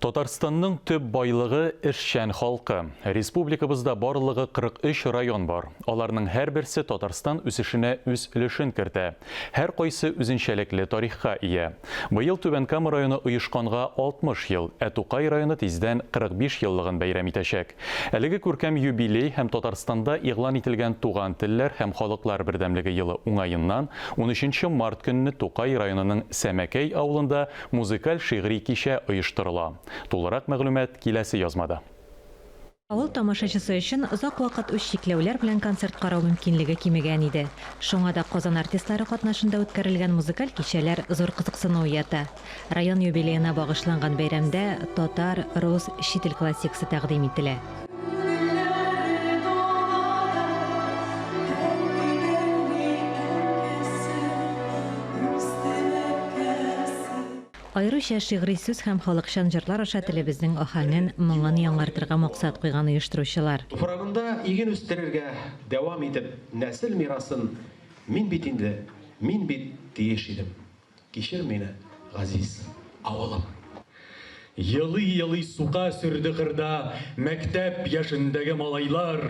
Татарстанның төп байлыгы, эшчән халкы. Республикабызда барлыгы 43 район бар. Аларның һәрберсе Татарстан үсешенә үз өлешен кертә. Һәркайсы үзенчәлекле тарихка ия. Быел Түбән Кама районы оешканга 60 ел, ә Тукай районы тиздән 45 еллыгын бәйрәм итәчәк. Әлеге күркәм юбилей һәм Татарстанда игълан ителгән Туган телләр һәм халыклар бердәмлеге елы уңаеннан, унөченче март көнне Тукай районының Сәмәкәй авылында музыкаль-шигъри кичә оештырыла. Тулырак мәгълүмат киләсе язмада. Авыл тамашачысы өчен озак вакыт үз чикләүләр белән концерт карау мөмкинлеге кимегән иде. Шуңа да Казан артистлары катнашында үткәрелгән музыкаль кичәләр зур кызыксыну уята. Район юбилеена багышланган бәйрәмдә татар, рус, чит ил классикасы тәкъдим ителә. Аеруча шигъри сүз һәм халыкчан җырлар аша телебезнең аһәңен, моңын яңартырга максат куйган оештыручылар. Туфрагында иген үстерергә дәвам итеп нәсел мирасын мин бит инде, мин бит тиеш идем. Кичер мине, газиз авылым. Елый-елый сука сөрде кырда Мәктәп яшендәге малайлар.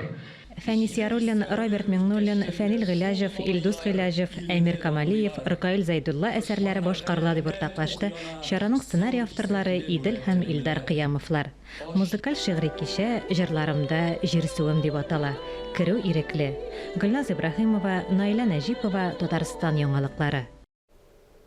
Фәнис Яруллин, Роберт Миңнуллин, Фәнил Гыйләҗев, Илдус Гыйләҗев, Әмир Камалиев, Ркаил Зәйдулла әсәрләре башкарыла, дип уртаклашты чараның сценарий авторлары Идел һәм Илдар Кыямовлар. Музыкаль шигъри кичә Җырларымда җирсүем дип атала. Керү ирекле. Гөлназ Ибраһимова, Наилә Нәҗипова, Татарстан яңалыклары.